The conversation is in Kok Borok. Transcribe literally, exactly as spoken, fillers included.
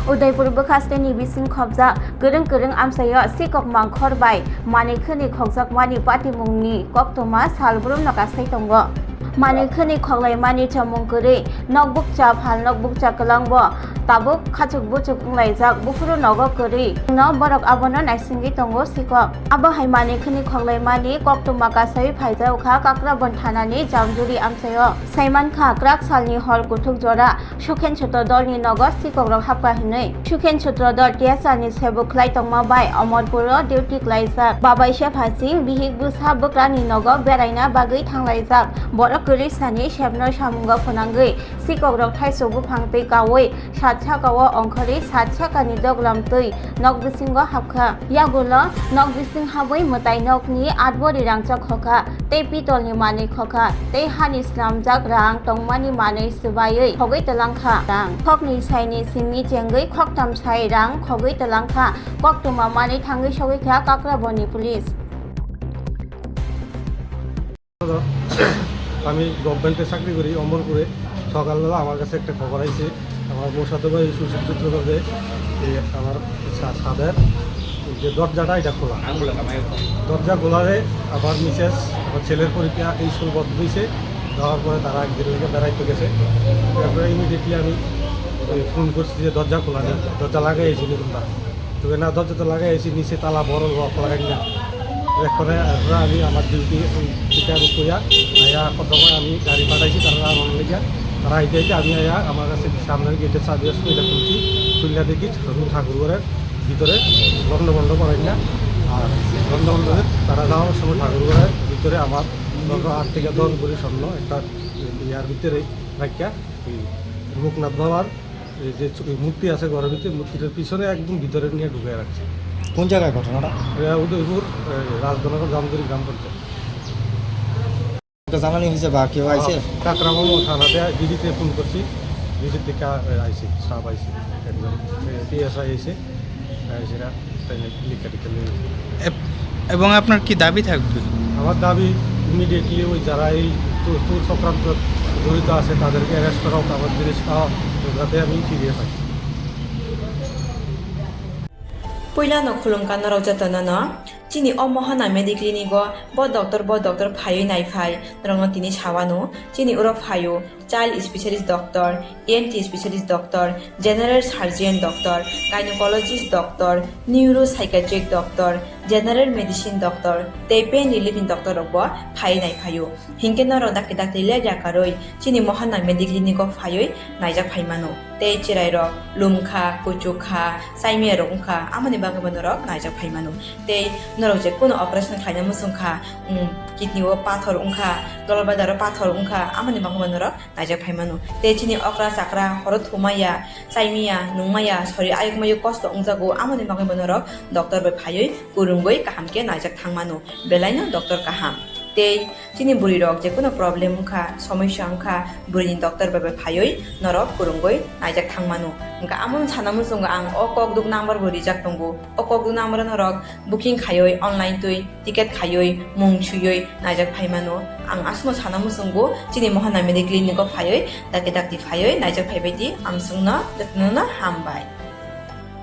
Udaipur bwkhasteni bising khobjak kwrwng kwrwng amchaio sikok mangkhor bai manwi khwnwi khokjakmani patimungni koktwma salbrumno kasai tongo. Manwi khwnwi khoklaimani chamung kwrwi nokbukcha phalnokbukcha kwlangbo tabuk khachuk buchuk wnglaijak buphuru nogo kwrwi no borok abono naisingwi tongo sikok. Abo hai manwi khwnwi khoklaimani koktwma kasai phaijakha Kakrabon thanani Jamjuri amchaio. Saimankha kwrak salni hor kuthuk jora Sukhen Sutro dolni nogo sikokrok hapkha hinwi. Sukhen Sutro dol T S R ni sebuk khlai tongma bai Omorpuro duty klaijak. Babai Sepha Singh bihik bwsa bwkrani nogo beraina bagwi thanglaijak. Borok kwrwi sani sebno samungo phwnangwi sikokrok thaichuk buphang twi kaui sat sakao ongkhorwi sat sakani doglam twi nok bisingo hapkha. Yagulo nok bising habwi mwtai nokni atbori rangchak khokha, tei pitolni manwi khokha, tei hani snamjak rang tongmani manwi swbaiwi khogwi twlangkha. Rang khokni saini simi chengwi khoktham sai rang khogwi twlangkha. Koktwma manwi thangwi sogwi kha Kakraboni police. আমি গভর্নমেন্টে চাকরি করি অমরপুরে। সকালবেলা আমার কাছে একটা খবর আইছে, আমার মশাতো ভাই সুশীল চক্রবর্তী, এই আমার সা-, সাদের যে দরজাটা, এটা খোলা। দরজা খোলারে আমার মিসেস, আমার ছেলের পরীক্ষা, এই স্কুল বন্ধ হয়েছে। দেওয়ার পরে তারা একদিন ওইটা বেড়াইতে গেছে। তারপরে ইমিডিয়েটলি আমি ওই ফোন করছি যে দরজা খোলা নেই, দরজা লাগাই আইছি নি তোমরা? তো না, দরজা তো লাগাই আইছি, নিচে তালা বড় লক লাগাই না। এরপরে, এরপরে আমি আমার ডিউটি ওই টিকা রুকুয়া আয়া প্রথমে আমি গাড়ি পাঠাইছি, তারা আমার লেগে। তারা আইতে আইতে আমি আয়া আমার কাছে সামনের গেটের চাবি আসতো, এটা খুলছি। খুললে দেখি ঠাকুর ঘরের ভিতরে বন্ধ বন্ধ করেন না। আর বন্ধ বন্ধ করে তারা যাওয়ার সময় ঠাকুর ঘরের ভিতরে আমার ধরো আট থেকে দশ ভরি স্বর্ণ একটা ইয়ার ভিতরে রাখিয়া, এই লোকনাথ বাবার এই যে ছ-, এই মূর্তি আছে ঘরের ভিতরে, মূর্তিটার পিছনে একদম ভিতরে নিয়ে ঢুকে রাখছে। কোন জায়গায় ঘটনাটা? এটা উদয়পুর, এই, রাজধনগর জামগুড়ি গ্রাম পঞ্চায়েত। এটা জানানি হয়েছে বা কেউ আইছে? কাকরামামো থানাতে ডিডিতে ফোন করছি, ডিডি থেকে, এ, আইছে, সাহেব আইছে, একজন, এ, পিএসআই আইছে, আইছে না, তাই লিখা টিখা নিয়ে। এব-, এবং আপনার কি দাবি থাকবে? আমার দাবি ইমিডিয়েটলি ওই যারা এই চু-, চুর চক্রান্ত জড়িত আছে তাদেরকে অ্যারেস্ট করা হোক, আমার জিনিসটা যাতে আমি ফিরিয়ে পাই। Puilano khulumkha norok jotono no, chini o Mohana Mediclinic o bo doctor, bo doctor phaiwi naiphai, norokno tini sawano, chini oro phaio child specialist doctor, E N T specialist doctor, general surgeon doctor, gynecologist doctor, neuropsychiatric doctor, general medicine doctor, tei pain relief ni doctor rok bo phaiwi naiphaio. Hinkhe norok dakti dakti ler yakarwi chini Mohana Mediclinic o phaiwi naijak phaimano. Tei chwrairok lumkha, kuchukha, chaimiyarok wngkha, amoni bagwibo norok naijak phaimano. Tei norok je kuno operation khlaina muchungkha, um, kidney o pathor wngkha, gallbladder o pathor wngkha, amoni bagwibo norok naijak phaimano. Tei chini okra chakra horo thumaya, chaimaya, nungmaya, sori ayukmayo kosto wngjago, amoni bagwibo norok doctor bai phaiwi kwrwngwi kaham khe naijak thangmano. Belaino doctor kaham. Tei chini bwrwi rok je kuno problem wngkha, somosya wngkha, bwrwini doctor bai bai phaiwi norok kwrwngwi naijak thangmano. Hwnkha amo sana muchungo ang o kokduk number bo rijak tongo. O kokduk number o norok booking khaiwi online twi ticket khaiwi mung swiwi naijak phaimano. Ang aswkno sana muchungo chini Mohana Mediclinic o phaiwi dakti dakti phaiwi naijak phaibai di. Amswkno jotono hambai.